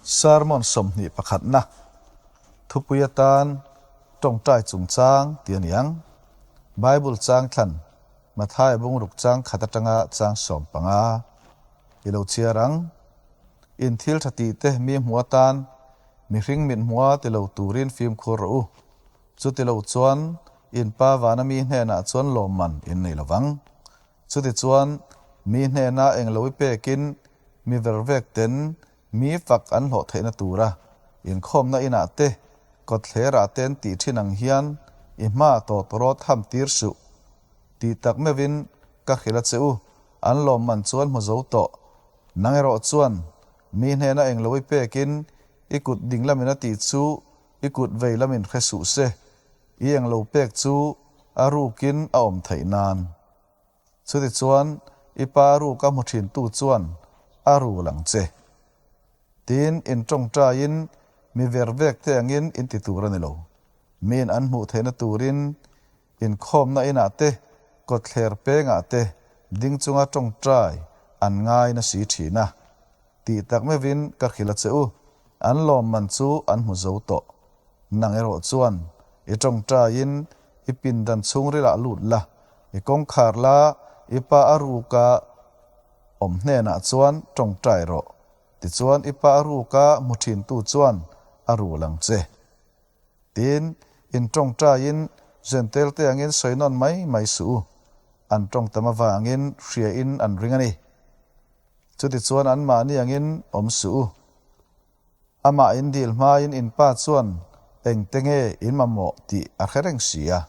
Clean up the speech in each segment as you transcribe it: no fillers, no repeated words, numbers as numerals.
Sermon 21 na thupui atan tawngtai chungchang tih a ni ang. Bible chang thlan Matthai bungruk chang khat atanga chang 15 i lo chhiar ang. In thil tha tih te mi hmuh atan mihring mit hmuha ti lo turin fimkhur rawh u. Chuti lo chuan in pa vana mi hnenah chuan lawmman in nei lovang. Chuti chuan mi hnena eng lo i pekin mi vervek ten mi fak an hlawh theihna tura inkhawmna inah te kawtthlerah te an tih thin ang hian i hma tawtawrawt ham tir suh tih tak meuhin ka hrilh a che u, an lawmman chuan hmu zo tawh. Nang erawh chuan mi hnena eng lo i pekin i kut ding lamin a tih chu i kut vei lamin hre suh se, i eng lo pek chu a rukin a awm theih nan. Chutichuan i pa ruk a hmu thintu chuan a rul ang che. Tin, in tawngtaiin mi ver vek te angin in ti tur a ni lo. Miin an hmuh theihna turin inkhawmna inah te, kawtthler pengah te ding chunga tawngtai an ngai na si thin a. Tih tak meuhin ka hrilh a che u, an lawmman chu an hmu zo tawh. Nang erawh chuan i tawngtaiin i pindan chhungrilah lut la, i kawngkhar la, i pa a ruka awm hnenah chuan tawngtai rawh. Tichuan i pa a ruka hmu thintu chuan a rul ang che. Tin, in tawngtaiin Zentel te angin sawi nawn mai mai suh u, an tawngtam avangin hriain an ring a ni. Chutichuan anmahni angin awm suh u. Amah in dil hmain in pa chuan engte nge in mamawh tih a hre reng si a.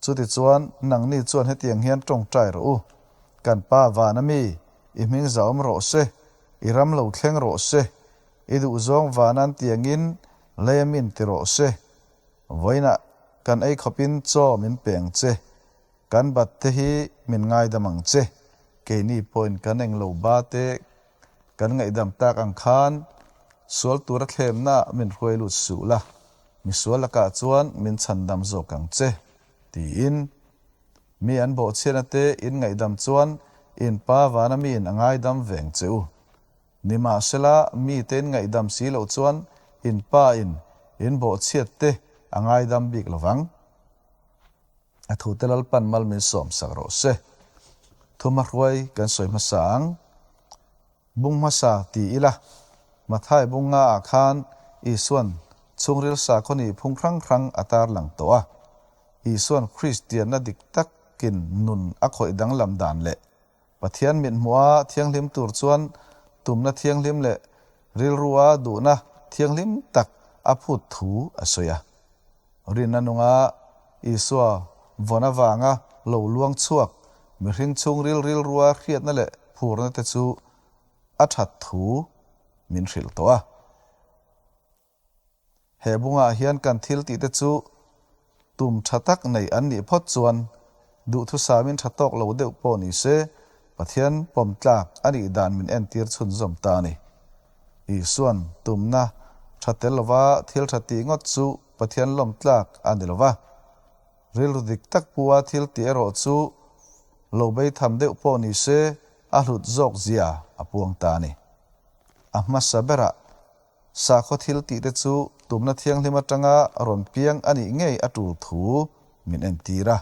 Chutichuan nangni chuan hetiang hian tawngtai rawh u, Kan Pa van ami, i hming zahawm rawh se, i ram lo thleng rawh se, i duhzawng vanan tiangin lei amin ti rawh se. Vawiinah kan ei khawpin chaw min pe ang che, kan bat te hi min ngaidam ang che, keini pawhin kan englo ba te Kan ngaihdam tak ang khan sual tura thlemna min hruai lut suh la, misual lakah chuan min chhandam zawk ang che, tiin. Mi an bawhchhiatna te in ngaihdam chuan in Pa vana miin a ngaidam veng che u. Nimahsela, mite in ngaihdam si loh chuan in Pa in in bawhchhiat te a ngaidam bik lovang. A thute Lalpan mal min sawm sak rawh se. Thuma hruai kan sawi hmasa ang. Bung hmasa ti ila, Mathai bung nga ah khan Isuan chhungril sakhaw nih phung hrang hrang a tarlang tawh a. Isuan Kristianna dik takin nun a khawih danglam dan leh Pathian mithmuha thianghlim tur chuan tumna thianghlim leh rilrua duhna thianghlim tak a phut thu a sawi a. Rinna nunga Isua vawn avanga lo luang chhuak mihring chhungril rilrua hriatna leh phurna te chu a that thu min hrilh tawh a. He bungah hian kan thil tih te chu tum tha tak nei an nih phawt chuan duhthusamin tha tawk lo deuh pawh ni se Pathian pawm tlak a nih dan min entir chhunzawm ta a ni. Isuan tumna tha tel lova thil tha tih ngawt chu Pathian lawm tlak a ni lova, rilru dik tak pua thil tih erawh chu lo bei tham deuh pawh ni se a hlut zawk zia a puang ta a ni. A hmasa berah Sakhaw thil tih te chu tumna thianghlim atanga rawn piang a nih ngei a tul thu min entir a.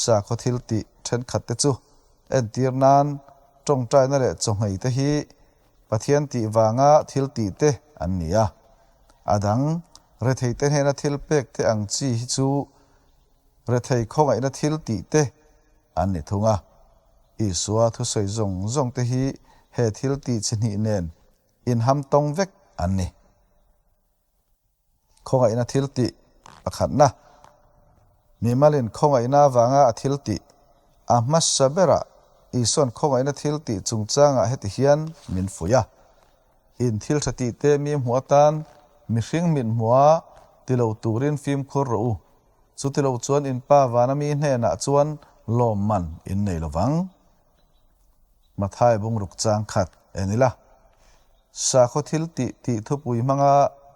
Sakhaw thil tih thenkhat te chu entir nan tawngtaina leh chawhmei te hi Pathian tih vanga thil tih te an ni a. A dang rethei te hnena thil pek te ang chi hi chu rethei khawngaihna thil tih te an ni thung a. Isua thusawi zawng zawng te hi he thil tih chi hnih nen inham tawng vek an ni. Khawngaihna thil tih pakhatna, Mimalin khawngaihna avanga a thil tih a hmasa berah Isua'n khawngaihna thil tih chungchangah heti hian min fuih a, In thil tha tih te mi hmuh atan mihring mit hmuha ti lo turin fimkhur rawh u, chuti lo chuan in Pa vana mi hnenah chuan lawmman in nei lovang. Mathai bungruk chang khat en ila, sakhaw thil tih tih thupui hmanga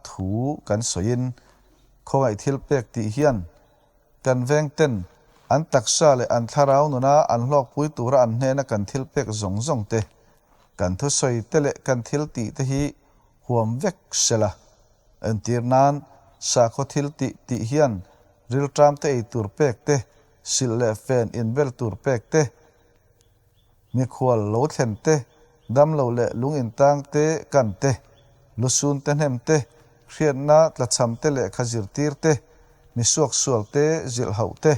thu kan sawiin khawngaih thil pek tih hian kan vengten an taksa leh an thlarau nuna an hlawkpui tura an hnena kan thil pek zawng zawng te, kan thusawi te leh kan thil tih te hi huam vek sela. Entir nan, sakhaw thil tih tih hian rilṭamte ei tur pek te, silh leh fen inbel tur pek te, mikhual lo thlen te, damlo leh lung intang te kan te, lusun te hnem te, hriatna tlachham te lehkha zirtir te, mi suaksual te zilh hauh te,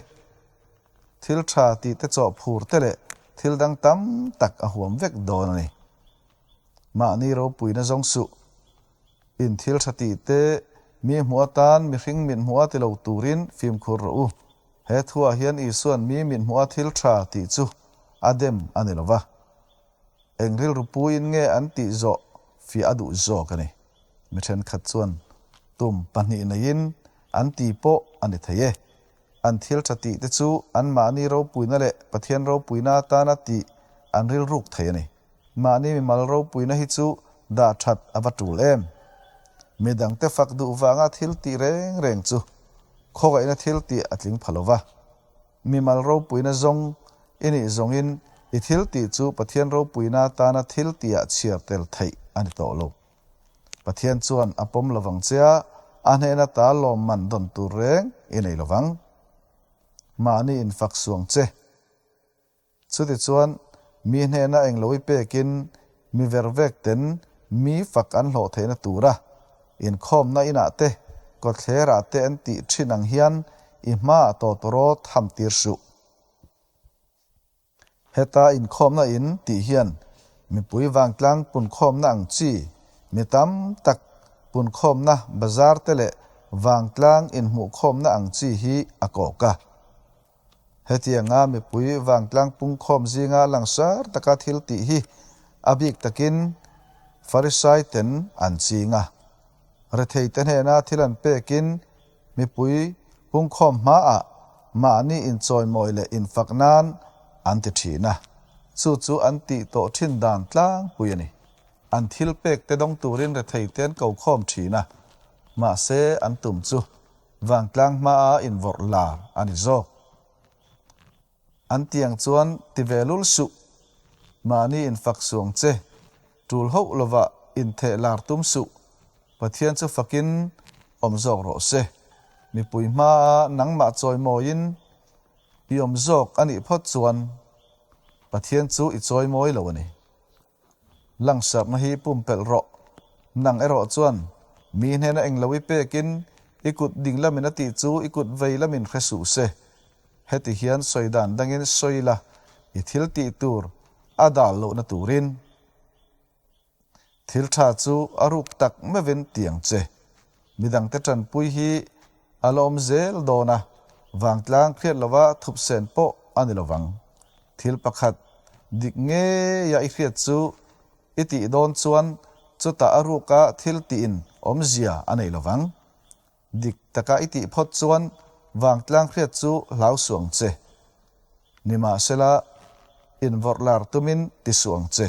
thil tha tih te chawh phur te leh thil dang tam tak a huam vek dawn a ni. Mahni ropuina zawng suh. In thil tha tih te mi hmuh atan mihring mit hmuh a ti lo turin fimkhur rawh u. He thuah hian Isua'n mi mit hmuh a thil tha tih chu a dem a ni lo va. Eng rilru puiin nge an tih zawh fiah a duh zawk a ni. Mi thenkhat chuan tum pahnih neiin an ti pawh a ni thei e. An thil tha tih te chu anmahni ropuina leh Pathian ropuina atana tih an rilruk thei a ni. Mahni mimal ropuina hi chu dah that a va tul em? Midangte fak duh vanga thil tih reng reng chu khawgaihna thil tih a tling pha lo va. Mimal ropuina zawng i nih zawngin i thil tih chu Pathian ropuina atana thil tihah chhiar tel theih a ni tawh lo. Pathian chuan a pawm lovang che a, a hnehna ta lawmman dawn tur reng i nei lovang. Mahni infak suang che. Chutichuan, mi hnena englo i pekin mi vervek ten mi fak an hlawh theihna tura inkhawmna inah te, kawtthlerah te an tih thin ang hian i hmaah tawtawrawt ham tir suh. Heta inkhawmna in tih hian mipui vangtlang punkhawmna ang chi, mi tam tak punkhawmna bazar te leh vangtlang inhmuhkhawmna ang chi hi a kawk a. Hetianga mipui vangtlang pungkhawm zinga langsar taka thil tih hi a bik takin Farisai ten an ching a. Retheite hnena thil an pekin mipui pungkhawm hmaah mahni inchawimawi leh infak nan an ti thin a, chu chu an tih tawh thin dan tlangpui a ni. An thil pekte dawng turin retheite an kokhawm thin a, mahse an tum chu Vangtlang hmaa invawrh lar a ni zawk. An tiang chuan ti ve lul suh. Mahni infak suang che. Tul hauh lova intheh lar tum suh. Pathian chu fakin awm zawk rawh se. Mipui hmaa nangmah chawimawiin i awm zawk a nih phawt chuan Pathian chu i chawimawi lo a ni. Langsarna hi pumpelh rawh. Nang erawh chuan mi hnena englo i pekin i kut ding lamin a tih chu i kut vei lamin hre suh se. Heti hian sawi dan dangin sawi la, i thil tih tur a dal lohna turin. Thil tha chu a ruk tak meuhin ti ang che. Midangte tanpui hi a la awm zel dawn a, vangtlang hriat lova thupsen pawh a ni lovang. Thil pakhat dik ngeia i hriat chu i tih dawn chuan chutah a ruka thil tiin awmzia a nei lovang. Dik taka i tih phawt chuan vangtlang hriat chu hlau suh ang che. Nimahsela, invawrh lar tumin ti suh ang che.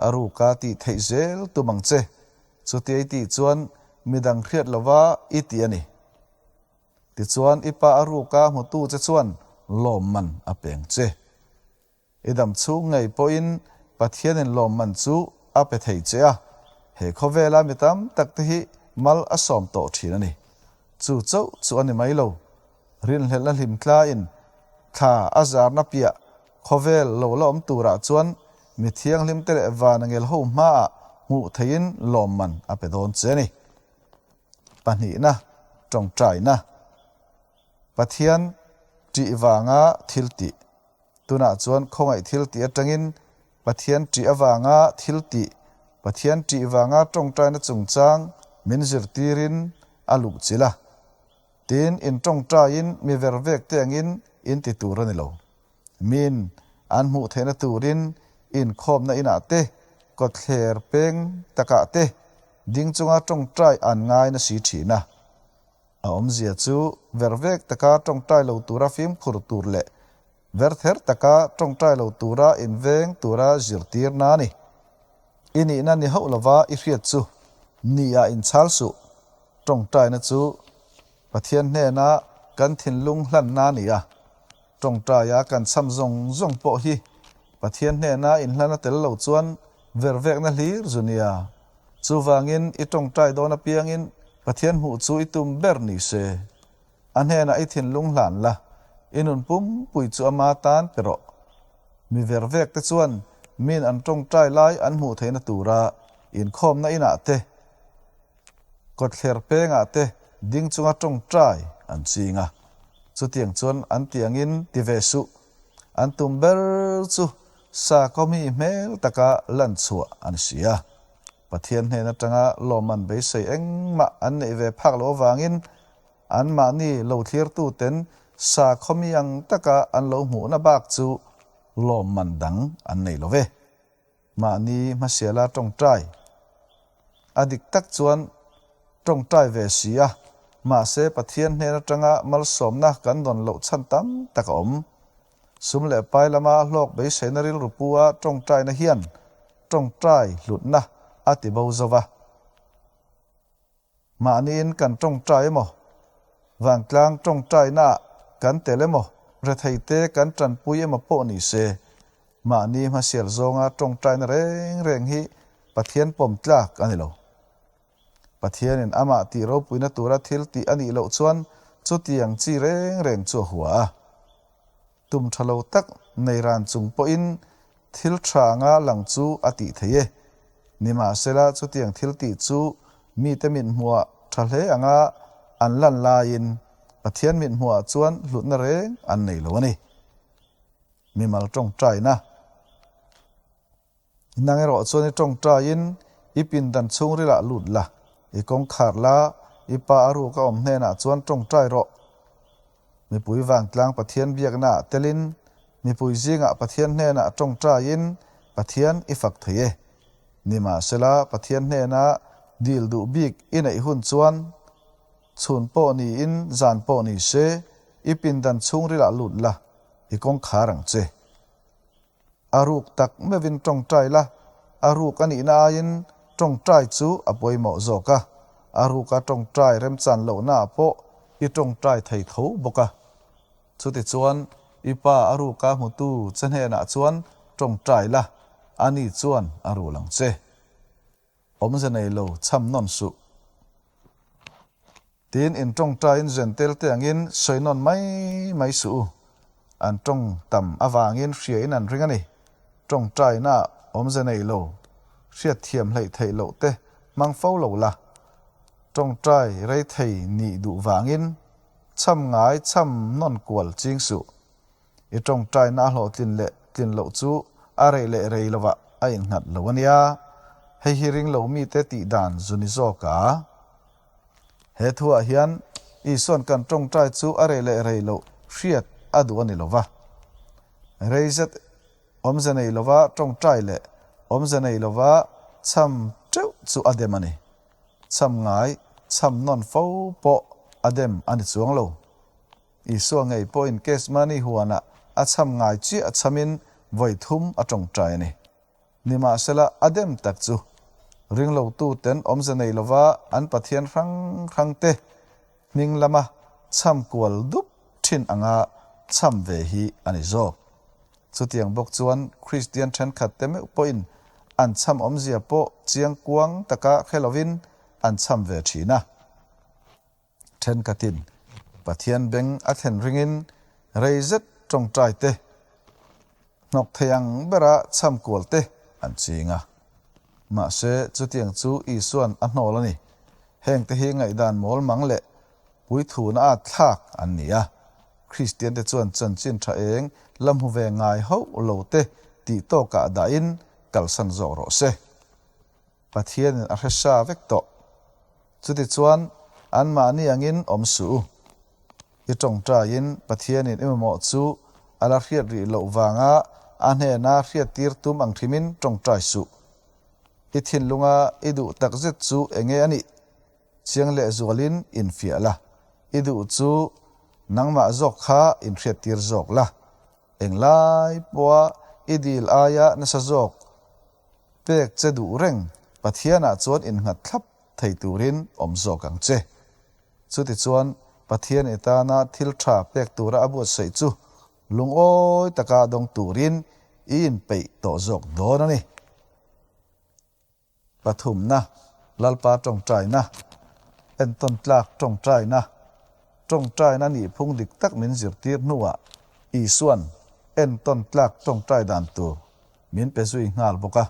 A ruka tih theih zel tum ang che. Chutia i tih chuan midang hriat lova i ti a ni. Tichuan i pa a ruka hmutu che chuan lawmman a peng che. I dam chhung ngei pawhin Pathianin lawmman chu a pe thei che a, he khawvela mi tam tak te hi mal a sawm tawh thin a ni. Chu chauh chu a ni mai lo. Rinhlelhna hlim tlaiin thla a zarna piah khawvel lo la awm turah chuan mi thianghlimte leh vana ngel ho hmaah hmuh theihin lawmman a pe dawn che a ni. Pahnihna, tawngtaina. Pathian ṭih vanga thil tih. Tunah chuan khawngaih thil tih atangin Pathian ṭih avanga thil tih, Pathian ṭih vanga tawngtaina chungchang min zirtirin a luhchilh a. Tin, in tawngtaiin mi ver vek te angin in ti tur a ni lo. Min an hmuh theihna turin inkhawmna inah te, kawtthler peng takah te ding chunga tawngtai an ngai na si thin a. A awmzia chu ver vek taka tawngtai lo tura fimkhur tur leh ver ther taka tawngtai lo tura inveng tura zirtirna a ni. I nihna ni hauh lova i hriat chu ni-ah inchhal suh. Tawngtaina chu Pathian hnena kan thinlung hlanna a ni a. Tawngtaia kan chham zawng zawng pawh hi Pathian hnena inhlan a tel lo chuan vervekna hlir zu nia. Chuvangin i tawngtai dawn apiangin Pathian hmuh chu i tum ber ni se. A hnenah i thinlung hlan la, i nun pumpui chu ama tan pe rawh. Mi ver vek te chuan min an tawngtai lai an hmuh theihna tura inkhawmna inah te, Kawtthler pengah te ding chunga tawngtai an ching a, chutiang chuan an tiangin ti ve suh. An tum ber chu sakhaw mi hmel taka lan chhuah a ni si a. Pathian hnen atanga lawmman beisei engmah an neih ve phak loh avangin anmahni lo thlirtuten sakhaw mi ang taka an lo hmuhna bak chu lawmman dang an nei lo ve. Mahni hmasiala tawngtai. A dik tak chuan tawngtai ve si a, mahse Pathian hnen atanga malsawmna kan dawn loh chhan tam tak a awm. Sum leh pai lama hlawk beiseina rilru pu a tawngtaina hian tawngtai hlutna a ti bo zo va. Mahniin kan tawngtai emaw, vantlang tawngtainaah kan tel emaw, retheite kan tanpui emaw pawh ni se, mahni hmasial zawnga tawngtaina reng reng hi Pathian pawm tlak a ni lo. Pathianin amah tih ropuina tura thil tih a nih loh chuan chutiang chi reng reng chu a hua a. Tum tha lo tak nei ran chung pawhin thil tha anga lang chu a tih thei e. Nimahsela chutiang thil tih chu mite mithmuah tha hle anga an lan laiin Pathian mithmuah chuan hlutna reng an nei lo a ni. Mimal tawngtaina. Nang erawh chuan i tawngtaiin i pindan chhungrilah lut la, i kawngkhar la, i pa a ruk a awm hnenah chuan tawngtai rawh. Mipui vantlang Pathian biaknaah telin, mipui zingah Pathian hnenah tawngtaiin Pathian i fak thei e. Nimahsela, Pathian hnena dil duh bik i neih hun chuan, chhun pawh niin zan pawh ni se, i pindan chhungrilah lut la, i kawngkhar ang che. A ruk tak meuhin tawngtai la, a ruk a nihna aiin tawngtai chu a pawimawh zawk a, a ruka tawngtai remchan lohnaah pawh i tawngtai thei tho bawk a. Chutichuan, i pa a ruka hmutu che hnenah chuan tawngtai la, ani chuan a rul ang che. Awmze nei lo chham nawn suh. Tiin in tawngtaiin zen tel te angin sawi nawn mai mai suh u. An tawng tam avangin hriain an ring a ni. Tawngtaina awmze nei lo, hriatthiam hleih theih loh te hmang fo lo la. Tawngtai rei thei nih duh vangin chham ngai chham nawn kual ching suh. I tawngtaina a hlawhtlin leh tlin loh chu a rei leh rei lovah a innghat lo a nia. Hei hi ring lo mite tih dan zu ni zawk a. He thuah hian Isua'n kan tawngtai chu a rei leh rei loh hriat a duh a ni lo va. Rei zet awmze nei lova tawngtai leh awmze nei lova chham teuh chu a dem a ni. Chham ngai chham nawn fo pawh a dem a ni chuang lo. Isua ngei pawhin Kesmani huanah a chham ngai chiah a chhamin vawi thum a tawngtai a ni. Nimahsela a dem tak chu ringlotuten awmze nei lova an Pathian hrang hrangte hming lama chham kual dup thin anga chham ve hi a ni zawk. Chutiang bawk chuan Kristian thenkhatte meuh pawhin an chham awmzia pawh chiang kuang taka hre lovin an chham ve thin a. Thenkhatin Pathian beng a thlen ringin rei zet tawngtai te, hnawk thei ang bera chham kual te an ching a. Mahse, chutiang chu Isua'n a hnawl a ni. Hengte hi ngaihdan mawl mang leh puithuna at thlak an ni a. Kristiante chuan chanchin tha eng la hmu ve ngai hauh lo te tih tawkah dahin kalsan zawk rawh se. Pathianin a hre sa vek tawh. Chutichuan, anmahni angin awm suh u. I tawngtaiin Pathianin i mamawh chu a la hriat rih loh vanga a hnena hriattir tum ang hrimin tawngtai suh. I thinlunga i duh takzet chu enge a nih? Chiang lehzualin infiah la. I duh chu nangmah zawk kha inhriattir zawk la. Englai pawha i dil aia nasa zawk Pek che duh reng Pathianah chuan innghat thlap thei turin awm zawk ang che. Chutichuan, Pathian i tana thil tha pek tura a buatsaih chu lungawi taka dawng turin i inpeih tawh zawk dawn a ni. Pathumna. Lalpa tawngtaina, entawn tlak tawngtaina, tawngtaina nihphung dik tak min zirtir hnuah Isua'n entawn tlak tawngtai dan tur min pe zui nghal bawk a.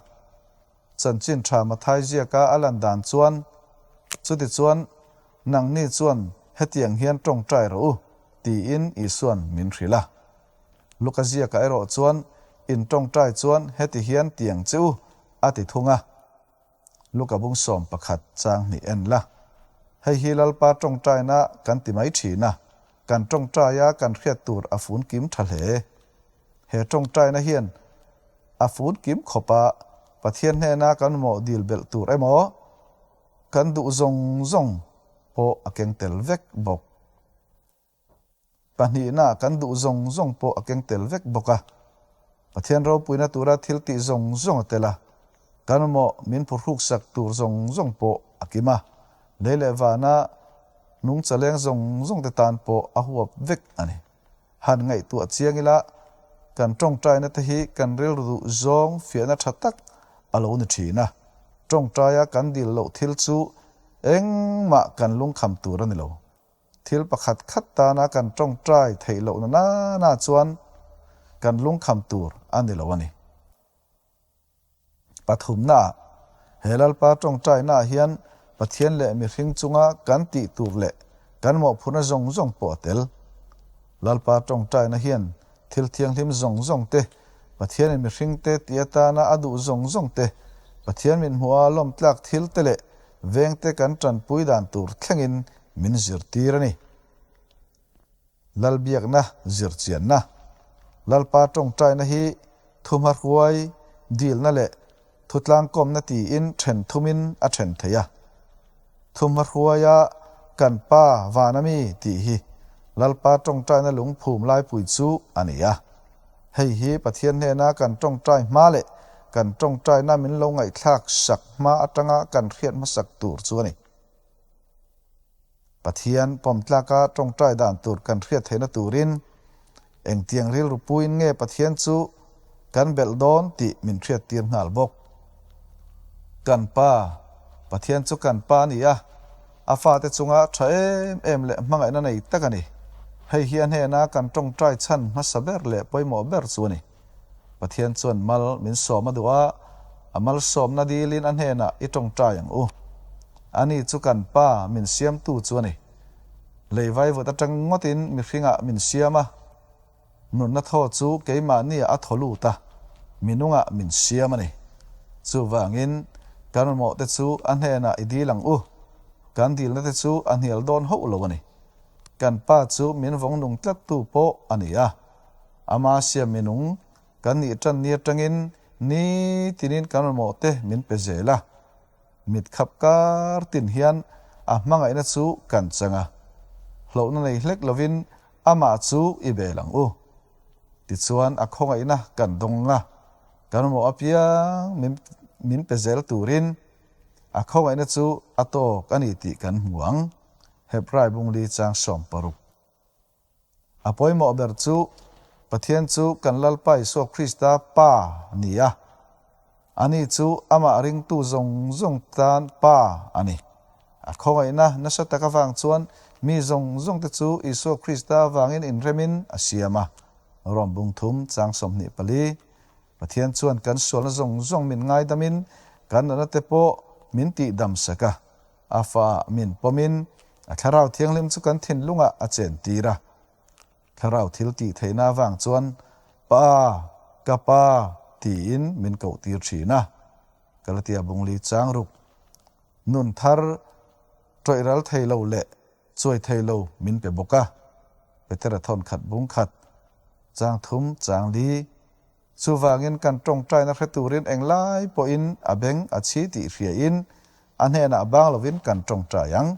Chanchin tha Mathai ziaka a lan dan chuan, Chutichuan, nangni chuan hetiang hian tawngtai rawh u, tiin Isua'n min hrilh a. Luka ziakah erawh chuan, In tawngtai chuan heti hian tiang che u, a ti thung a. Luka bung 11 chang hnih en la. Hei hi Lalpa tawngtaina kan ti mai thin a, kan tawngtaia kan hriat tur a fun kim tha hle. He tawngtaina hian a fun kim khawp a, Pathian hnena kan mawh dil belh tur emaw, kan duh zawng zawng pawh a keng tel vek bawk. Pahnihna kan duh zawng zawng pawh a keng tel vek bawk a. Pathian ropuina tura thil tih zawng zawng a tel a. Kan mamawh min phuhruksak tur zawng zawng pawh a kim a. Lei leh vana nungchaleng zawng zawng te tan pawh a huap vek a ni. Han ngaihtuah chiang ila kan tawngtaina te hi kan rilru duh zawng fiahna tha tak a lo ni thin a. Tawngtaia kan dil loh thil chu engmah kan lungkham tur a ni lo. Thil pakhat khat tana kan tawngtai theih lohna nana chuan kan lungkham tur a ni lo a ni. Pathumnaah, he Lalpa tawngtainaah hian Pathian leh mihring chunga kan tih tur leh kan mawhphurhna zawng zawng pawh a tel. Lalpa tawngtaina hian thil thianghlim zawng zawng te, Pathianin mihringte tih atana a duh zawng zawng te, Pathian min hmuha lawmtlak thil te leh vengte kan tanpui dan tur thlengin min zirtir a ni. Lalbiakna zirchianna, Lalpa tawngtaina hi thuhmahruai dilna leh thutlangkawmna tiin then thumin a then thei a. Thuhmahruaia kan Pa vana mi tih hi Lalpa tawngtaina lungphum laipui chu a ni a. Hei hi Pathian hnena kan tawngtai hma leh kan tawngtaina min lo ngaihthlak sak hma atanga kan hriat hmasak tur chu a ni. Pathian pawmtlaka tawngtai dan tur kan hriat theihna turin engtiang rilru puiin nge Pathian chu kan belh dawn tih min hriattir nghal bawk. Kan Pa, Pathian chu kan Pa a ni a, a fate chunga tha em em leh hmangaihna nei tak a ni. Hei hi a hnena kan tawngtai chhan hmasa ber leh pawimawh ber chu a ni. Pathian chuan mal min sawm a duh a, a malsawmna dilin a hnenah i tawngtai ang u. Ani chu kan Pa min siamtu chu a ni. Lei vaivut atang ngawtin mihringah min siam a, nunna thaw chu keimahniah a thaw lut a, minungah min siam a ni. Chuvangin, kan mamawhte chu a hnenah i dil ang u. Kan dilnate chu a hnial dawn hauh lo a ni. Kan Pa chu min vawng nung tlattu pawh a ni a. Ama siam minung kan nih tan ni atangin ni tinin kan mamawh te min pe zel a. Mit khap kar tin hian a hmangaihna chu kan chang a. Hlauhna nei hlek lovin amah chu i bel ang u. Tichuan a khawngaihna kan dawng a, kan mamawh apiang min min pe zel turin a khawngaihna chu a tawk a ni tih kan hmu ang. Hebrai bungli chang 60. A pawimawh ber chu Pathian chu kan Lalpa Isua Krista Pa a ni a, ani chu amah ringtu zawng zawng tan Pa a ni. A khawngaihna nasa tak avang chuan mi zawng zawngte chu Isua Krista avangin inremin a siam a. Rom bung thum chang 24. Pathian chuan kan sualna zawng zawng min ngaidamin kan natna te pawh min tihdam sak a. A fa min pawmin a Thlarau Thianghlim chu kan thinlungah a chentir a. Thlarau thil tih theihna avang chuan Pa, ka Pa tiin min kohtir thin a. Galatia bungli chang ruk nun thar tawih ral thei lo leh chuai thei lo min pe bawk a. Petera thawn khat bung khat chang thum chang li. Chuvangin kan tawngtaina hre turin englai pawhin a beng a chhi tih hriain a hnenah bang lovin kan tawngtai ang.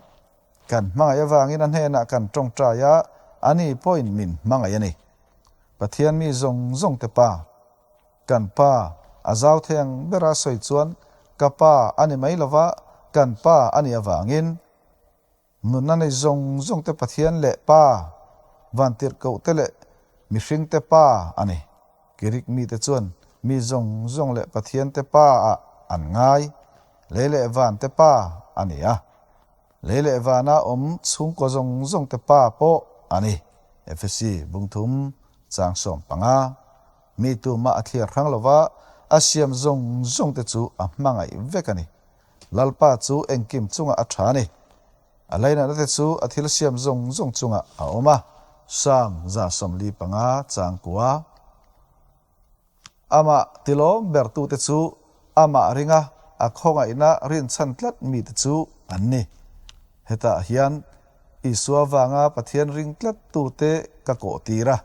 Kan hmangaih avangin a hnenah kan tawngtai a, ani pawhin min hmangaih a ni. Pathian mi zawng zawng te Pa, kan Pa, a zau thei ang bera sawi chuan ka Pa a ni mai lova, kan Pa a nih avangin, Nunna nei zawng zawng te Pathian leh Pa, vantirhkoh te leh mihring te Pa a ni. Greek mite chuan mi zawng zawng leh Pathian te Pa ah an ngai. Lei leh van te Pa a ni a. Lei leh vana awm chhungkaw zawng zawng te Pa pawh a ni. Efesi bungthum chang 15. Mi tumah a thliar hrang lova, a siam zawng zawng te chu a hmangaih vek a ni. Lalpa chu engkim chungah a tha a ni. A lainatna te chu a thil siam zawng zawng chungah a awm a. Psalm 145 chang kua. Amah tilawm bertute chu amah ringa a khawngaihna rinchhan tlat mite chu an ni. Hetah hian Isua vanga Pathian ring tlattute ka kawhtir a,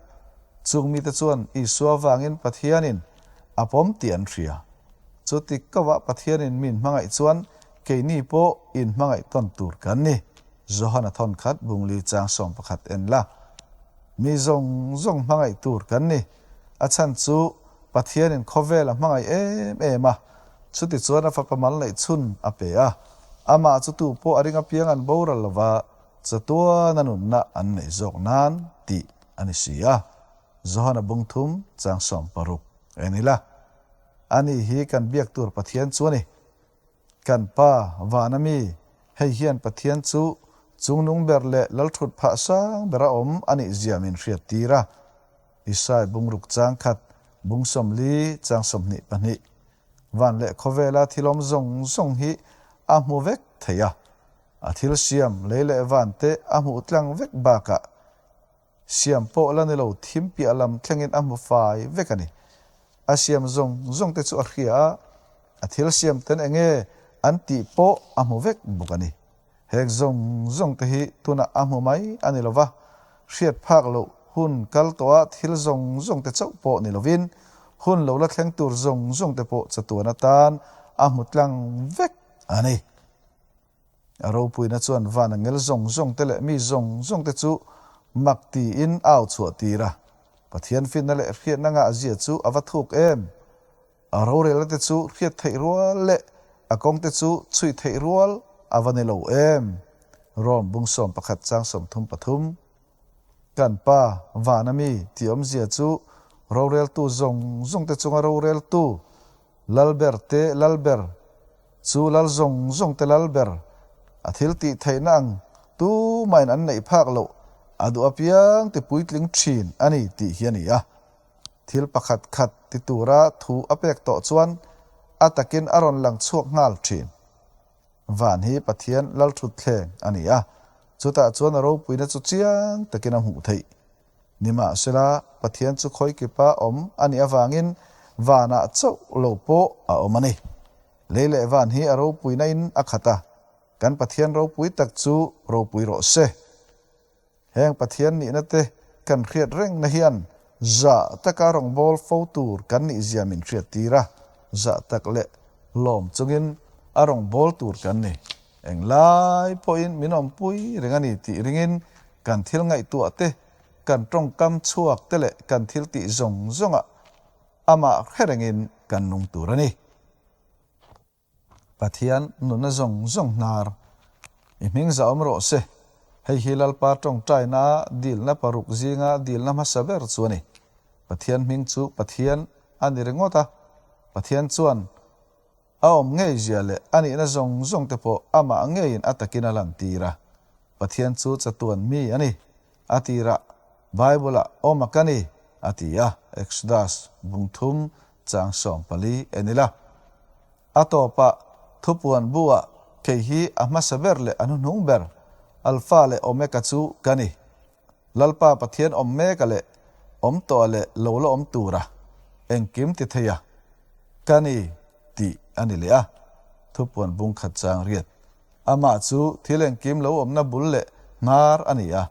chung mite chuan Isua vangin Pathianin a pawm tih an hria. Chuti kovah Pathianin min hmangaih chuan keini pawh inhmangaih tawn tur kan ni. Johana thawnkhat bungli chang 11 en la. Mi zawng zawng hmangaih tur kan ni. A chhan chu Pathianin khawvel a hmangaih em em a, chutichuan a fapa mal neih chhun a pe a. Amah chu tu pawh a ring apiang an boral lova, chatuan a nunna an neih zawk nan tih a ni si a. Johana bung thum chang 60 en ila. Ani hi kan biak tur Pathian chu a ni. Kan Pa, vana mi, hei hian Pathian chu chungnung ber leh lalthut phah sang bera awm a nih zia min hriat tir a. Isai bungruk chang khat, bung 40 chang 22. Van leh khawvela thil awm zawng zawng hi a hmu vek thei a. A thil siam lei leh van te a hmuh tlang vek bakah Siam pawh la ni lo thim piah lam thlengin a hmu fai vek a ni. A siam zawng zawng te chu a hria a, a thil siam ten eng nge an tih pawh a hmu vek bawk a ni. Heng zawng zawng te hi tunah a hmu mai a ni lo va, hriat phak loh hun kal tawha thil zawng zawng te chauh pawh ni lovin hun lo la thleng tur zawng zawng te pawh chatuan atan a hmu tlang vek a ni. A ropuina chuan van a ngel zawng zawng te leh mi zawng zawng te chu mak tiin a au chhuah tir a. Pathian finna leh hriatna ngah zia chu a va thuk em! A rorelna te chu hriat theih rual leh a kawng te chu chhui theih rual a va ni lo em! Rom bung 11 chang 33. Kan Pa, vana mi tih awmzia chu roreltu zawng zawng te chunga roreltu, Lalber te Lalber, chu lal zawng zawng te Lalber, a thil tih theihna ang tumahin an neih phak loh a duh apiang ti puitling thin a ni tih hi a ni a. Thil pakhat khat ti tura thu a pek tawh chuan a takin a rawn lang chhuak nghal thin. Van hi Pathian lalthutthleng a ni a, chutah chuan a ropuina chu chiang takin a hmuh theih. Nimahsela, Pathian chu khawikipa awm a nih avangin vanah chauh lo pawh a awm a ni. Lei leh van hi a ropuina in a khat a, kan Pathian ropui tak chu ropui rawh se. Heng Pathian nihna te kan hriat rengna hian zah taka rawngbâwl fo tur kan nih zia min hriat tir a, zah tak leh lawm chungin a rawngbâwl tur kan ni. Englai pawhin min awmpui reng a ni tih ringin kan thil ngaihtuah te, kan tawngkam chhuak te leh kan thil tih zawng zawngah amah hre rengin kan nung tur a ni. Pathian nunna zawng zawng hnar i hming za awm rawh se. Hei hi Lalpa tawngtaina dilna paruk zinga dilna hmasa ber chu a ni. Pathian hming chu Pathian a ni ringawt a, Pathian chuan a awm ngei zia leh a nihna zawng zawng te pawh amah ngeiin a takin a lantir a. Pathian chu chatuan mi a ni. A tirah Bible-ah awm a ka ni, a ti a, Exodus bung thum chang 14 en ila. A tawpah thupuan bu-ah kei hi a hmasa ber leh a hnuhnung ber, Alpha leh Omega chu ka ni. Lalpa Pathian awm meka leh awm tawha leh lo la awm tura engkim ti theia ka ni tih a ni leh a, thupuan bung khat chang riat. Amah chu thil engkim lo awmna bul leh hnar a ni a,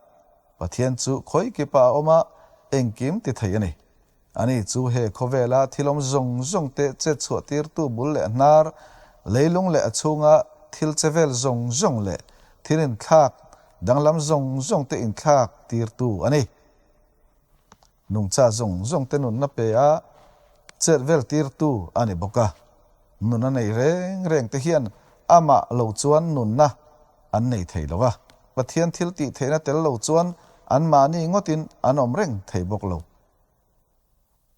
Pathian chu khawi kipa a awm a, engkim ti thei a ni. Ani chu he khawvela thil awm zawng zawng te chet chhuah tirtu bul leh hnar, leilung leh a chhunga thil che vel zawng zawng leh thil inthlak danglam zawng zawng te inthlak tirtu a ni. Nungcha zawng zawng te nunna pe a chet vel tirtu a ni bawk a. Nunna nei reng reng te hian amah lo chuan nunna an nei thei lo a. Pathian thil tih theihna tel lo chuan anmahni ngawtin an awm reng thei bawk lo.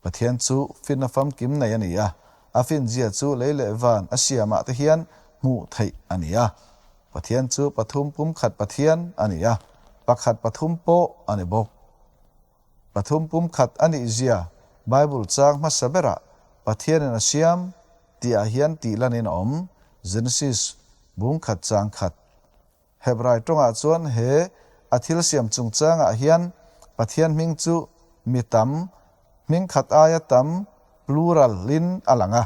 Pathian chu finna famkim nei a ni a, a finzia chu lei leh van a siamah te hian hmuh theih a ni a. Pathian chu pathum pumkhat Pathian a ni a, pakhat pathum pawh a ni bawk. Pathum pumkhat a nih zia Bible chang hmasa berah Pathianin a siam tihah hian tih lanin a awm, Genesis bung khat chang khat. Hebrai tawngah chuan he a thil siam chungchangah hian Pathian hming chu mi tam, hming khat aia tam, plural, in a lang a.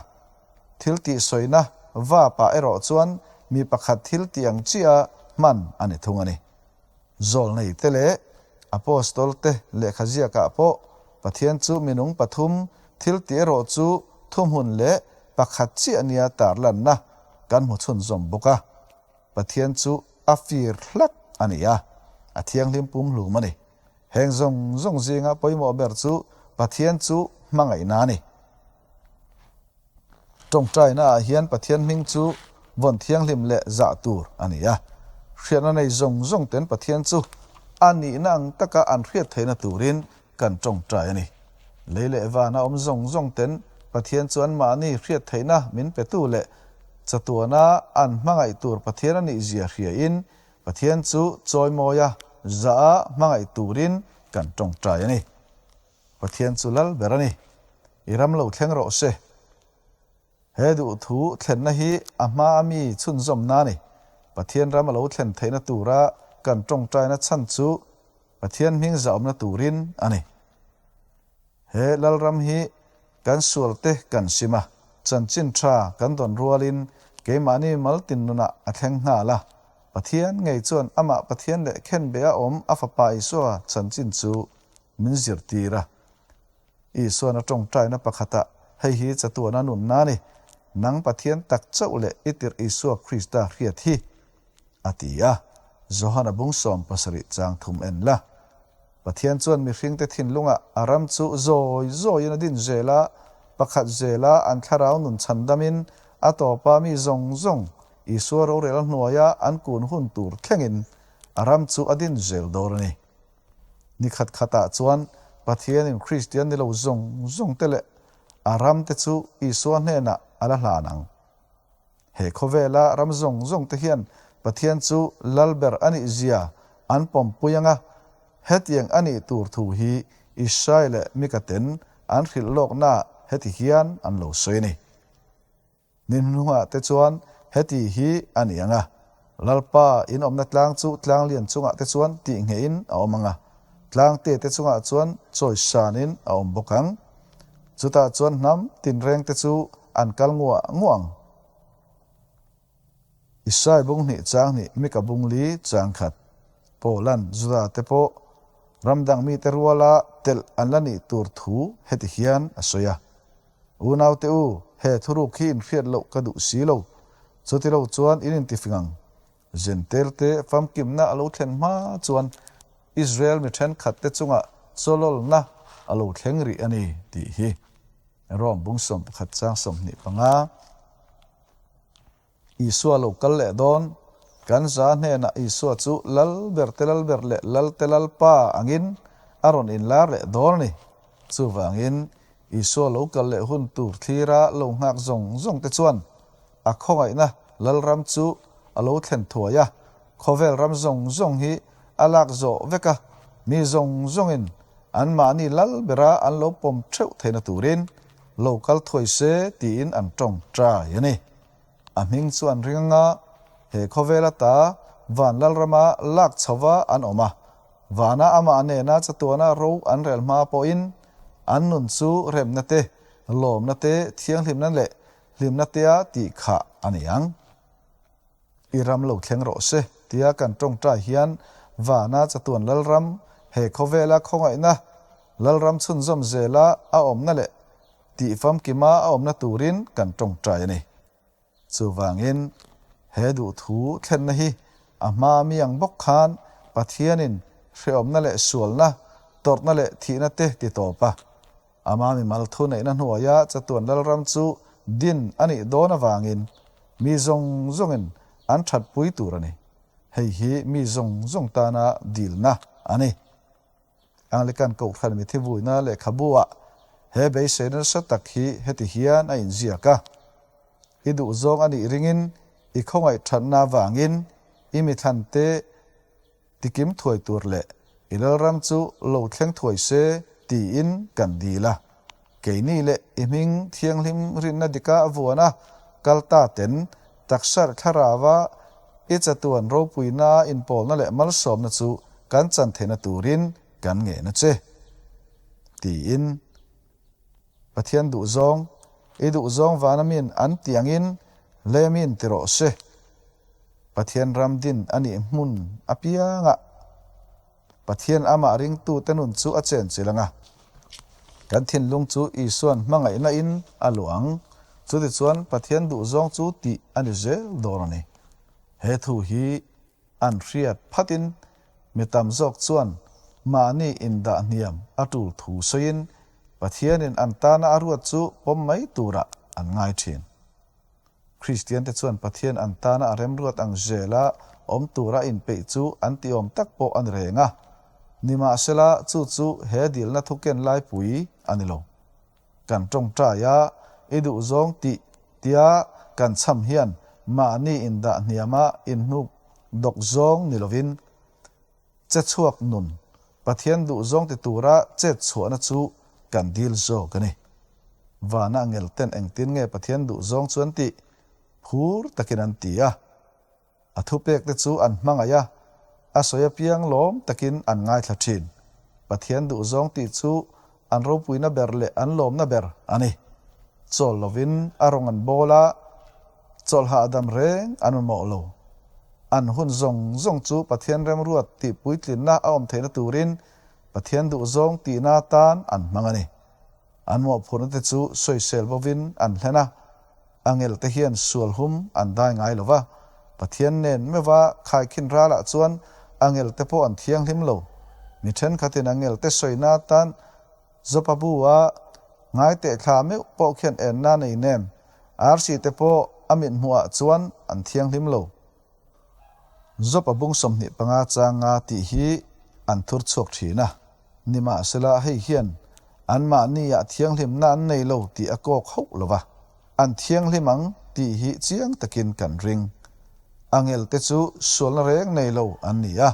Thil tih sawina vapah erawh chuan mi pakhat thil tih ang chiah hman a ni thung a ni. Zawlnei te leh Apostol te lehkha ziakah pawh Pathian chu minung pathum thil tih erawh chu thuhmun leh pakhat chiah nia tarlanna kan hmu chhunzawm bawk a. Pathian chu a fir hlak a ni a, a thianghlim pumhlum a ni. Heng zawng zawng zinga pawimawh ber chu Pathian chu hmangaihna a ni. Tawngtaina ah hian Pathian hming chu vawn thianghlim leh zah tur a ni a. Hriatna nei zawng zawng ten Pathian chu a nihna ang taka an hriat theihna turin kan tawngtai a ni. Lei leh vana awm zawng zawng ten Pathian chu anmahni hriat theihna min petu leh chatuana an hmangaih tur Pathian a nih zia hriain Pathian chu chawimawia zah a hmangaih turin kan tawngtai a ni. Pathian chu lal ber a ni. I ram lo thleng rawh se. He duhthu thlenna hi a hma a mi chhunzawmna a ni. Pathian ram a lo thlen theihna tura kan tawngtaina chhan chu Pathian hming zahawmna turin a ni. He Lalram hi kan sualte kan sim a, chanchin tha kan dawn rualin keimahni maltin nunah a thleng nghal a. Pathian ngei chuan amah Pathian leh khenbe a awm a Fapa Isua chanchin chu min zirtir a. Isuan a tawngtaina pakhatah, Hei hi chatuana nunna a ni, nang Pathian tak chauh leh i tirh Isua Krista hriat hi, a ti a. Johana bung 70 chang thum en la. Pathian chuan mihringte thinlungah a ram chu zawi zawiin a din zel a, pakhat zela an thlarau nun chhandamin a tawpa mi zawng zawng Isua rorel hnuaia an kun hun tur thlengin a ram chu a din zel dawr a ni. Ni khat khatah chuan Pathianin Kristian ni lo zawng zawng te leh a ram te chu Isua hnenah a la hlan ang. He khawvela ram zawng zawng te hian Pathian chu Lalber a nih zia an pawmpui ang a, hetiang a nih tur thu hi Israel leh Mikaten an hrilh lawknaah heti hian an lo sawi a ni. Ni hnungah te chuan heti hi a ni ang a, Lalpa in awmna tlang chu tlang lian chungah te chuan tih nghehin a awm ang a, tlang te te chungah chuan chawi sanin a awm bawk ang. Chutah chuan hnam tinreng te chu an kal nguah nguah ang. Isai bung hnih chang hnih Mika bung li chang khat Paulan Juda te pawh ram dang mite ruala telh an la nih tur thu heti hian a sawi a. Unaute u, he thuruk hi inhriat loh ka duh si lo. Chuti lo chuan in intifing ang. Zentelte famkimna a lo thlen hma chuan Israel mi thenkhatte chungah chawlawlna a lo thleng rih a ni tih hi Rom bung 11 chang 25. Isua lo kal leh dawn. Kan za hnenah Isua chu Lal ber te Lal ber leh Lal te Lalpa angin a rawn inlar leh dawn a ni. Chuvangin, Isua lo kal leh hun tur thlira lo nghak zawng zawng te chuan a khawngaihna Lalram chu a lo thlen thuai a, khawvel ram zawng zawng hi a lak zawh vek a, mi zawng zawngin anmahni Lal bera an lo pawm theuh theihna turin lo kal thuai se tiin an tawngtai a ni. A hming chu an ring anga he khawvel ata van lalrama lak chhova an awm a, vana amah nena chatuana ro an rel hma pawhin an nun chu remna te, lawmna te, thianghlimna leh hlimna tea tih khah a ni ang. I ram lo thleng rawh se tia kan tawngtai hian vana chatuan lalram he khawvela khawngaihna lalram chhunzawm zela a awmna leh Tih famkima a awmna turin kan tawngtai a ni. Chuvangin, he duhthu thlenna hi a hma mi ang bawk khan Pathianin hrehawmna leh sualna, tawrhna leh thihna te ti tawp a. Ama mimal thu neihna hnuaia chatuan Lalram chu din a nih dawn avangin mi zawng zawngin an thatpui tur a ni. Hei hi mi zawng zawng tana dilna a ni. Anglican Kohhran mithivuina lehkhabu-ah he beiseina nasa tak hi heti hian a inziak a, I duhzawng a nih ringin I khawngaih thatna avangin i mithlante tikim thuai tur leh i lalram chu lo thleng thuai se tiin kan dil a. Keini leh i hming thianghlim rinna dika a vuan a, kal ta ten taksar thlarava i chatuan ropuina inpawlna leh malsawmna chu kan chan theihna turin kan ngen a che, tiin Pathian duhzawng, i duhzawng vana min an tih angin lei min ti rawh se. Pathian ram din a nih hmun apiangah Pathian amah ringtute nun chu a chenchilh ang a. Kan thinlung chu Isuan hmangaihna in a luah ang. Chutichuan Pathian duhzawng chu tih a ni zel dawn a ni. He thu hi an hriat phatin mi tam zawk chuan mahni indah hniam a tul thu sawiin Pathianin an tana a ruat chu pawm mai turah an ngai thin. Kristiante chuan Pathian an tana a remruat ang zela awm tura inpeih chu an ti awm tak pawh a ni reng a. Nimahsela, chu chu he dilna thuken laipui a ni lo. Kan tawngtai a, i duhzawng tih tia kan chham hian mahni indah hniama inhnuk dawk zawng ni lovin, che chhuak nun Pathian duhzawng ti tura chet chhuahna chu kan dil zawk a ni. Vana ngelten engtin nge Pathian duhzawng chu an tih? Phur takin an ti a. A thupekte chu an hmangaih a, a sawi apiang lawm takin an ngaithla thin. Pathian duhzawng tih chu an ropuina ber leh an lawmna ber a ni. Chawl lovin a rawng an bawl a, chawlh hahdam reng an mamawh lo. An hun zawng zawng chu Pathian remruat tih puitlinna a awm theihna turin Pathian duhzawng tihna atan an hmang a ni. An mawhphurhna te chu sawisel bovin an hlen a, a ngelte hian sual hum an dai ngai lo va. Pathian nen meuha khaikhin ralah chuan a ngelte pawh an thianghlim lo. Mi thenkhatin a ngelte sawina atan Jopa bu-a ngaiteh thla meuh pawh khian enna nei nem, arsi te pawh a mithmuhah chuan an thianghlim lo. Jopa bung 25 changa tih hi an thur chhuak thin a. Nimahsela hei hian anmahniah thianghlimna an nei lo tih a kawk hauh lo va, an thianghlim ang tih hi chiang takin kan ring. Angelte chu sualna reng nei lo an ni a,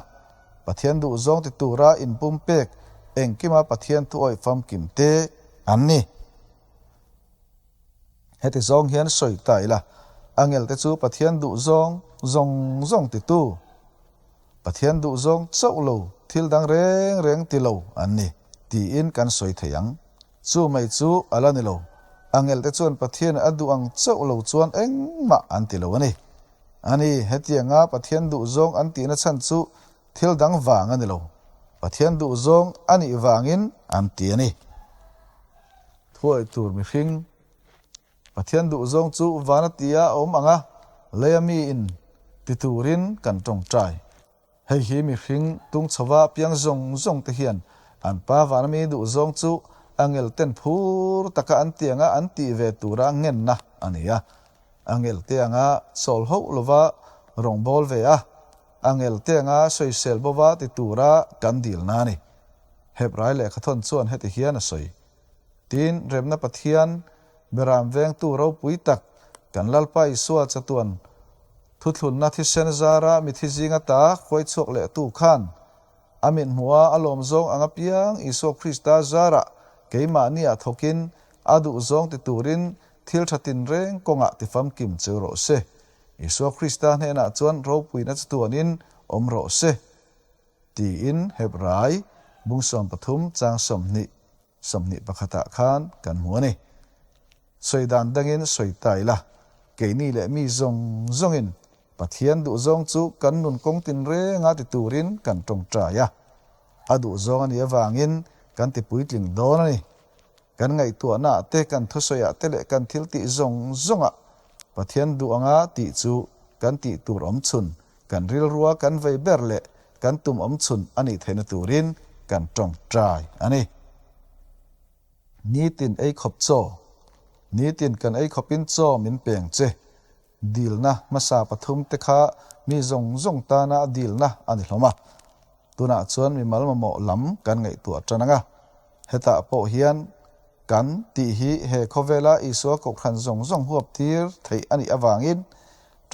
Pathian duhzawng ti tura inpumpek engkima Pathian thuawih famkim te an ni. Heti zawng hian sawi ta ila, angelte chu Pathian duhzawng zawng zawng titu, Pathian duhzawng chauh lo thil dang reng reng ti lo an ni tiin kan sawi thei ang. Chu mai chu a la ni lo, angelte chuan Pathian a duh ang chauh lo chuan engmah an ti lo a ni. A ni, hetianga Pathian duhzawng an tihna chhan chu thil dang vang a ni lo, Pathian duhzawng a nih vangin an ti a ni. Thuai tur mihring, Pathian duhzawng chu vana tia a awm ang a, leia miin ti turin kan tawngtai. Hei hi mihring tung chhova piang zawng zawng te hian an pa vana mi duhzawng chu angel ten phur taka an ti anga an tih ve tura ngenna a ni a. Angel te anga chawl hauh lova rawngbâwl ve a, angel te anga sawisel bova ti tura kan dilna a ni. Hebrai lehkhathawn chuan heti hian a sawi. Tin, Remna Pathian, Beram vengtu ropui tak, kan Lalpa Isua chatuan thuthlunna thisen zara mithi zinga ta khuai chhuak lehtu khan, a mithmuha a lawmzawng ang apiang Isua Krista zarah keimahniah thawkin a duhzawng ti turin thil tha tinreng kawngah tifamkim cheu rawh se. Isua Krista hnenah chuan ropuina chatuanin awm rawh se. Tiin Hebrai bung 13 chang 20, 21 ah khan kan hmu a ni. Sawi dan dangin sawi ta ila, keini leh mi zawng zawngin Pathian duhzawng chu kan nun kawng tinrenga ti turin kan tawngtai a. A duhzawng a nih avangin kan ti puitling dawn a ni. Kan ngaihtuahna ah te, kan thusawi ah te leh kan thil tih zawng zawngah Pathian duh anga tih chu kan tih tur awm chhun Kan rilrua kan vei ber leh kan tum awm chhun a nih theihna turin kan tawngtai a ni. Nitin ei khawp chaw. Nitin kan ei khawpin chaw min peng che. Dilna hmasa pathum te kha mi zawng zawng tana dilna a ni hlawm a. Tunah chuan mimal mamawh lam kan ngaihtuah tan ang a. Hetah pawh hian kan tih hi he khawvela Isua kohhran zawng zawng huap tir theih a nih avangin.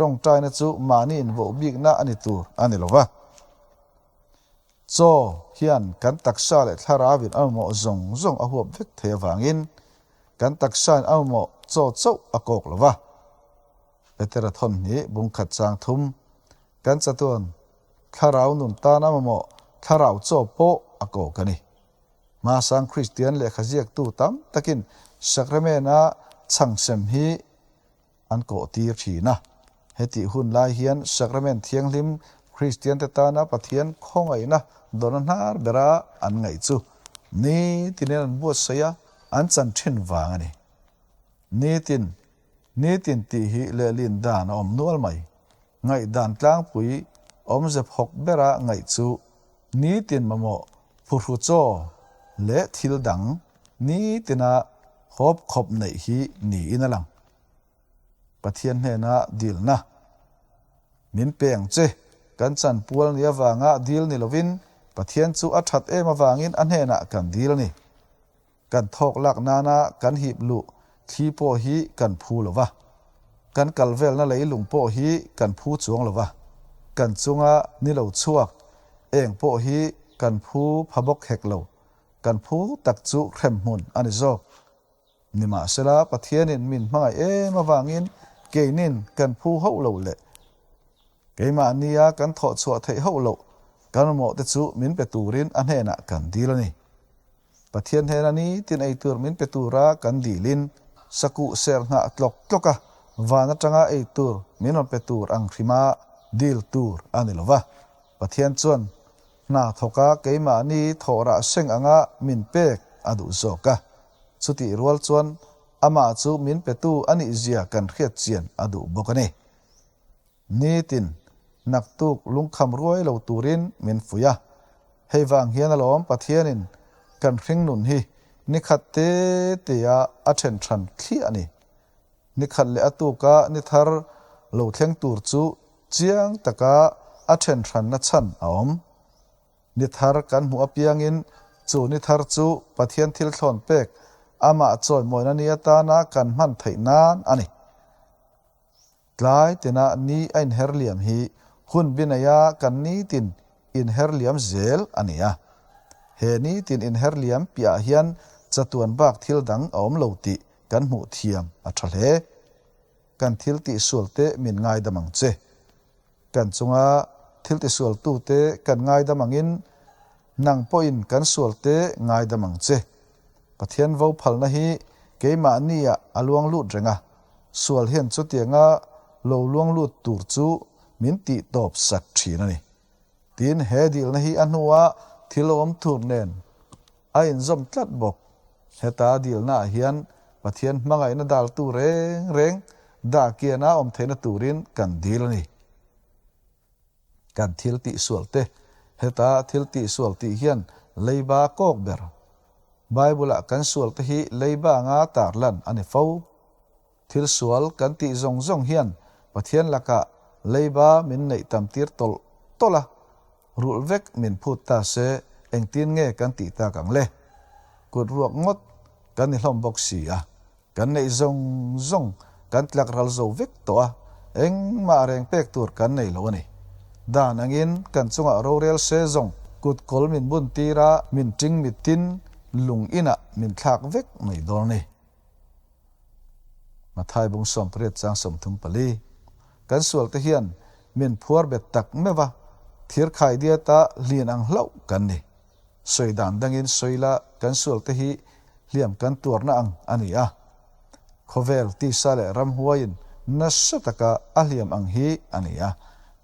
Tawngtaina chu mahni invoh bikna a ni tur a ni lo va. Chaw hian kan taksa leh thlarauin a mamawh zawng zawng a huap vek thei avangin kan taksain a mamawh chaw chauh a kawk lo va. Petera thawnhnih bungkhat chang thum kan chatuan thlarau nun tan a mamawh thlarau chaw pawh a kawk a ni. Hmasang Kristian lehkha ziaktu tam takin Sacrament-a chhangsem hi an kawhtir thin a. Hetih hun lai hian Sacrament Thianghlim Kristiante tana Pathian khawngaihna dawna hnar bera an ngaih chu nitinin an buatsaih a, an chan thin vang a ni. Nitin, nitin tih hi lehlin dan a awm nual mai. Ngaihdan tlangpui awmze phawk bera ngaih chu nitin mamawh phuhru chaw leh thil dang nitina hawp khawp neih hi niin a lang. Pathian hnena dilna min pe ang che, kan chanpual ni avanga dil ni lovin Pathian chu a that em avangin a hnenah kan dil a ni. Kan thawk lak nana kan hip luh thli pawh hi kan phu lo va, kan kal velna leilung pawh hi kan phu chuang lo va, kan chunga ni lo chhuak eng pawh hi kan phu pha bawk hek lo, kan phu tak chu hremhmun a ni zawk. Nimahsela Pathianin min hmangaih em avangin keinin kan phu hauh lo leh keimahnia kan thawh chhuah theih hauh loh kan mamawhte chu min pe turin a hnenah kan dil a ni. Pathian hnena nitin ei tur min pe tura kan dilin sakuh ser nghah tlawk tlawk a, van atanga ei tur min rawn pe tur ang hrima dil tur a ni lo va. Pathian chuan hna thawka keimahni thawhrah seng anga min pek a duh zawk a. Chutih rual chuan amah chu min petu a nihzia kan hriat chian a duh bawk a ni. Nitin, naktuk lungkham ruai lo turin min fuih a. Hei vang hian alawm Pathianin kan hringnun hi nikhat te tea a then hran thliah a ni. Nikhat leh a tuka ni thar lo thleng tur chu chiang taka a then hranna chhan a awm. Ni thar kan hmuh apiangin chu ni thar chu Pathian thil thlawn pek amah chawimawina ni atana kan hman theih nan a ni. Tlai tina ni a inher liam hi hun binaia kan nitin inher liam zel a ni a. He nitin inher liam piahah hian chatuan bak thil dang a awm lo tih kan hmuh thiam a tha hle. Kan thil tihsualte min ngaidam ang che. Kan chunga thil tisualtute kan ngaidam angin nang pawhin kan sualte ngaidam ang che. Pathian vo phalna hi keimahniah a luang lut reng a, sual hian chutianga lo luang lut tur chu min tih tawp sak thin a ni. Tin, he dilna hi a hnua thil awm tur nen a inzawm tlat bawk. Heta dilnaah hian Pathian hmangaihna daltu reng reng dah kiana awm theihna turin kan dil a ni. Kan thil tihsual te, heta thil tihsual tih hian leiba kawk ber. Bible-ah kan sual te hi leiba anga tarlan a ni fo. Thil sual kan tih zawng zawng hian Pathian lakah leiba min neih tam tir tawlh tawlh a, rulh vek min phut ta se engtin nge kan tih tak ang le? Kut ruak ngawt kan ni hlawm bawk si a, kan neih zawng zawng kan tlak ral zo vek tawh a, engmah reng pek tur kan nei lo a ni. Dan angin kan chungah rorel se zawng kut kawl min bun tir a, min ting mittin lung inah min thlak vek mai dawn a ni. Mathai bung 18 chang 34. Kan sualte hian min phuar bet tak meuh a, thirkhai diata hlin ang hlauh kan ni. Sawi dan dangin sawi la kan sualte hi hliam kan tuarna ang a ni a. Khawvel tisa leh ramhuaiin nasa taka a hliam ang hi a ni a,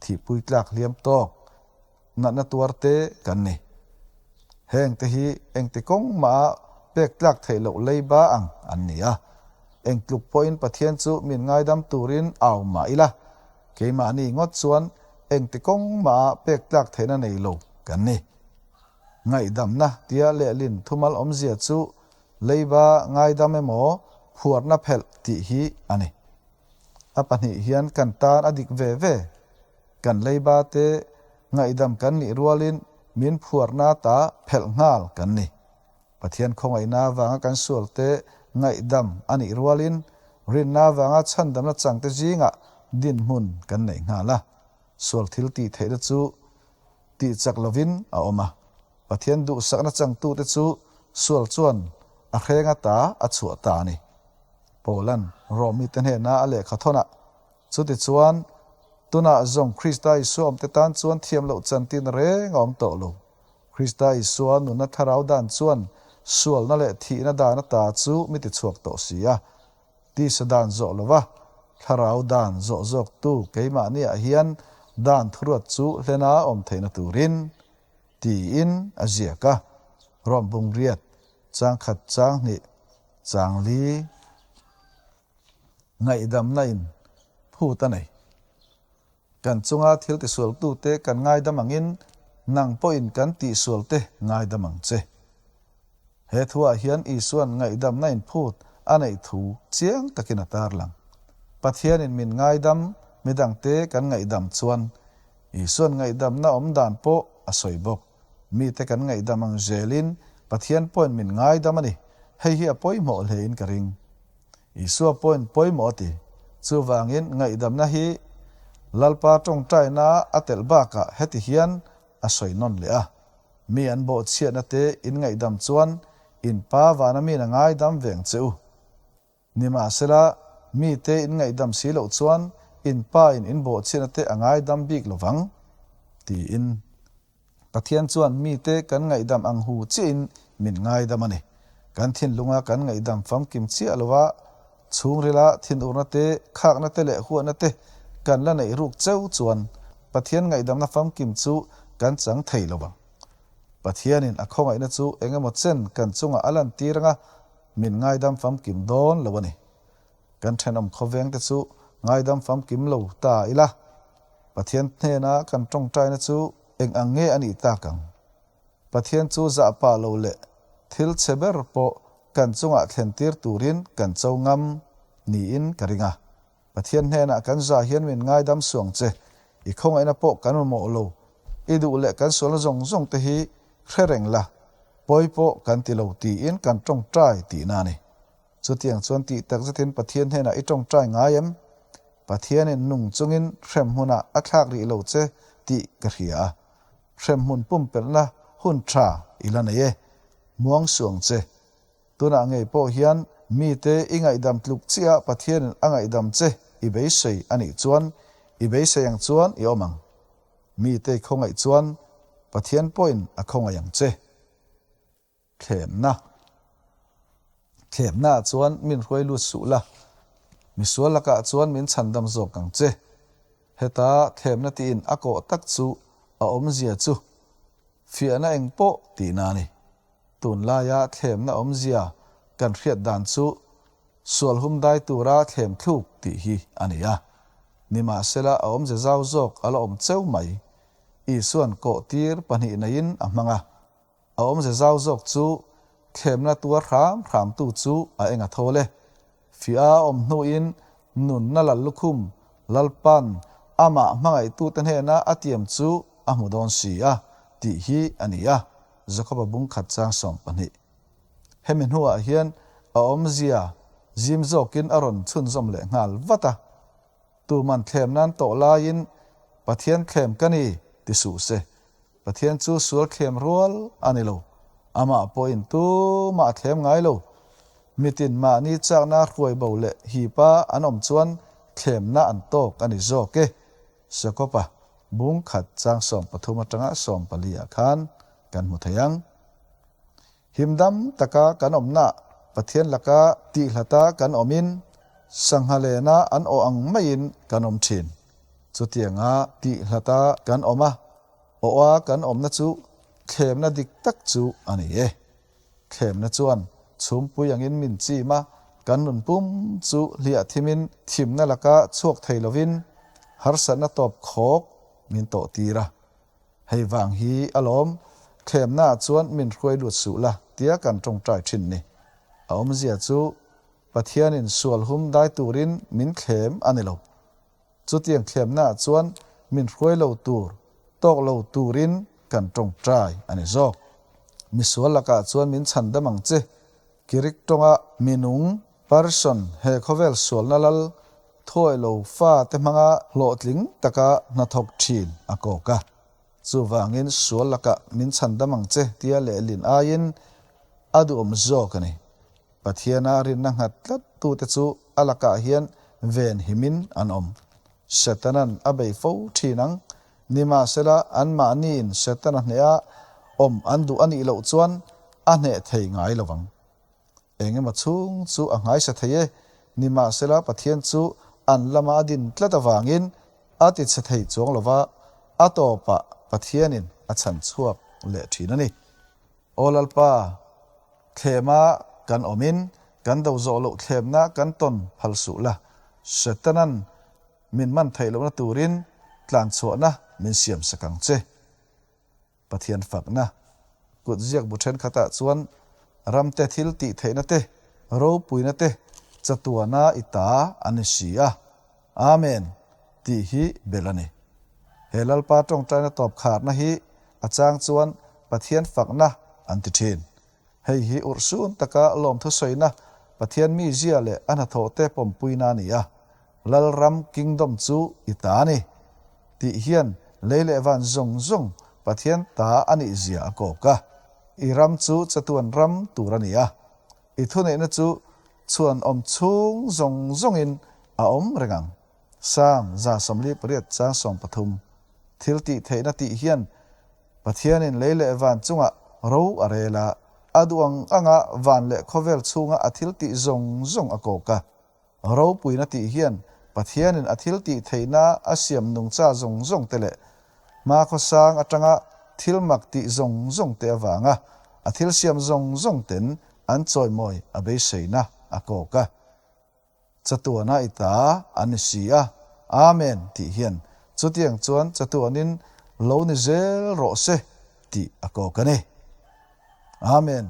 thihpui tlak hliam tawk natna tuar te kan ni. Heng te hi engti kawng mah a pek tlak theih loh leiba ang an ni a. Eng tluk pawhin Pathian chu min ngaidam turin au mah ila, keimahni ngawt chuan engti kawng mah a pek tlak theihna nei lo kan ni. Ngaihdamna tia lehlin thumal awmzia chu leiba ngaidam emaw phuarna phelh tih hi a ni. A pahnih hian kan tan a dik ve ve. Kan leiba te ngaihdam kan nih rualin min phuarna ta phelh nghal kan ni. Pathian khawngaihna avanga kan sualte ngaihdam a nih rualin rinna avanga chhandamna changte zingah dinhmun kan neih nghal a. Sual thil tih theihna chu tih chak lovin a awm a. Pathian duhsakna changtute chu sual chuan a hreng ata a chhuah ta a ni. Paula'n Rom mite hnena a lehkha thawnah, Chutichuan, tunah zawng Krista Isua awmte tan chuan thiam loh chantin reng a awm tawh lo. Krista Isua nunna thlarau dan chuan sualna leh thihna dan ata chu mi tichhuak tawh si a. Tisa dan zawh lova thlarau dan zawh zawktu keimahniah hian dan thuruat chu hlena awm theihna turin, tiin a ziak a. Rom bungriat, changkhat changhnih, changli ngaihdamna in phut a nei. Kan chunga thil tisualtute kan ngaidam angin nang pawhin kan tihsualte ngaidam ang che. He thuah hian Isua'n ngaihdamna in phut a neih thu chiang takin a tarlang. Pathianin min ngaidam midangte kan ngaihdam chuan Isua'n ngaihdamna awm dan pawh a sawi bawk. Mite kan ngaihdam ang zelin Pathian pawhin min ngaidam a ni. Hei hi a pawimawh hlein ka ring. Isua pawhin pawimawh a ti. Chuvangin ngaihdamna hi Lalpa tawngtaina a telh bakah heti hian a sawi nawn leh a, Mi an bawhchhiatna te in ngaihdam chuan in Pa vana miin a ngaidam veng che u. Nimahsela, mite in ngaihdam si loh chuan in Pa in in bawhchhiatna te a ngaidam bik lo vang, tiin. Pathian chuan mite kan ngaihdam ang hu chiahin min ngaidam a ni. Kan thinlunga kan ngaihdam famkim chiah lova chhungrila thinurna te, khakna te leh huatna te kan la neih ruk cheu chuan Pathian ngaihdamna famkim chu kan chang thei lo ang. Pathianin a khawngaihna chu eng emaw chen kan chungah a lantir anga min ngaidam famkim dawn lo a ni. Kan thenawm khawvengte chu ngaidam famkim lo ta ila. Pathian hnena kan tawngtaina chu eng ang nge a nih tak ang? Pathian chu zah pah lo leh thil chhe ber pawh kan chungah thlen tir turin kan cho ngam niin ka ring a. Pathian hnenah kan zah hian min ngaidam suang che, i khawngaihna pawh kan mamawh lo, i duh leh kan sualna zawng zawng te hi hre reng la, pawi pawh kan ti lo tiin kan tawngtai tihna a ni. Chutiang chuan tih tak zetin Pathian hnenah i tawngtai ngai em? Pathianin nung chungin hremhmunah a thlak rih lo che tih ka hria a. Hremhmun pumpelhna hun tha i la nei e. Muang suang che. Tunah ngei pawh hian mite i ngaihdam tluk chiah Pathianin a ngaihdam che i beisei a nih chuan i beisei ang chuan i awm ang. Mite i khawngaih chuan Pathian pawhin a khawngaih ang che. Thlemna. Thlemnaah chuan min hruai lut suh la, misual lakah chuan min chhandam zawk ang che. Heta thlemna tiin a kawh tak chu a awmzia chu fiahna eng pawh tihna a ni. Tunlaia thlemna awmzia kan hriat dan chu sual hum dai tura thlem thluk tih hi a ni a. Nimahsela a awmze zau zawk a la awm cheu mai. Isuan kawhtir pahnih neiin a hmang a. A awmze zau zawk chu thlemna tuar hram hramtu chu a eng a thawl e. Fiah a awm hnuin nunna lal lukhum Lalpan amah hmangaihtute hnena a tiam chu a hmu dawn si a, tih hi a ni a, Jakoba bung khat chang 12. Hemi hnuah hian a awmzia zim zawkin a rawn chhunzawm leh nghal vat a. Tuman thlem nan tawh laiin Pathian thlem ka ni ti suh se. Pathian chu sual thlem rual a ni lo. Amah pawhin tumah a thlem ngai lo. Mitin mahni chakna hruai bo leh hipa an awm chuan thlemna an tawk a ni zawk e. Jakob-a bung khat chang 13 atanga 14 ah khan kan hmu thei ang. Himdam taka kan awmna Pathian laka tihhlata kan awmin sangha lena an awh ang maiin kan awm thin. Chutianga tihhlata kan awm a, awha kan awmna chu thlemna dik tak chu a ni e. Thlemna chuan chhumpui angin min chim a, kan nun pum chu hliah thimin thimna laka chhuak thei lovin harsatna tawp khawk min tawh tir a. Hei vang hi alawm, thlemnaah chuan min hruai lut suh la tia kan tawngtai thin ni. A awmzia chu Pathianin sual hum dai turin min thlem a ni lo. Chutiang thlemnaah chuan min hruai lo tur, tawk lo turin kan tawngtai a ni zawk. Misual lakah chuan min chhandam ang che. Kirik tawnga minung, person, he khawvel sualna lal. Thuawih lo fate hmanga hlawhtling taka hnathawk thin a kawk a. Chuvangin sual lakah min chhandam ang che tia lehlin aiin a duhawm zawk a ni. Pathiana rinna nghat tlat tute chu a lakah hian ven himin an awm. Setanan a bei fo thin ang. Nimahsela anmahniin Setana hneha awm an duh a nih loh chuan a hneh thei ngai lo vang. Eng emaw chhung chu a nghaisa thei e, nimahsela Pathian chu an lama a din tlat avangin a ti chhe thei chuang lo va, a tawpah Pathianin a chhan chhuak leh thin a ni. Aw Lalpa, thlema kan awmin kan do zawh loh thlemna kan tawn phal suh la, Setanan min man theih lohna turin tlanchhuahna min siam sak ang che. Pathian fakna kut ziak bu thenkhatah chuan ramte thil tih theihna te, ropuina te chatuana i ta an ni si a. Amen tih hi belh a ni. He Lalpa tawngtaina tawp kharna hi a chang chuan Pathian fakna an ti thin. Hei hi urhsun taka lawmthu sawina Pathian mizia leh a hnathawhte pawmpuina a ni a. Lalram, Kingdom, chu i ta a ni tih hian lei leh van zawng zawng Pathian ta a nih zia a kawk a. I ram chu chatuan ram tur a ni a, i thuneihna chu chhuan awm chhung zawng zawngin a awm reng ang. Psalm 148 chang 13 Thil tih theihna tih hian Pathianin lei leh van chungah ro a rel a, a duh ang anga van leh khawvel chhunga a thil tih zawng zawng a kawk a. Ropuina tih hian Pathianin a thil tih theihna a siam nungcha zawng zawng te leh hmakhawsang atanga thil mak tih zawng zawng te avanga a thil siam zawng zawng ten an chawimawi a beiseina a kawk a. Chatuana i ta an ni si a, Amen tih hian chutiang chuan chatuanin lo ni zel rawh se tih a kawk a ni. Amen.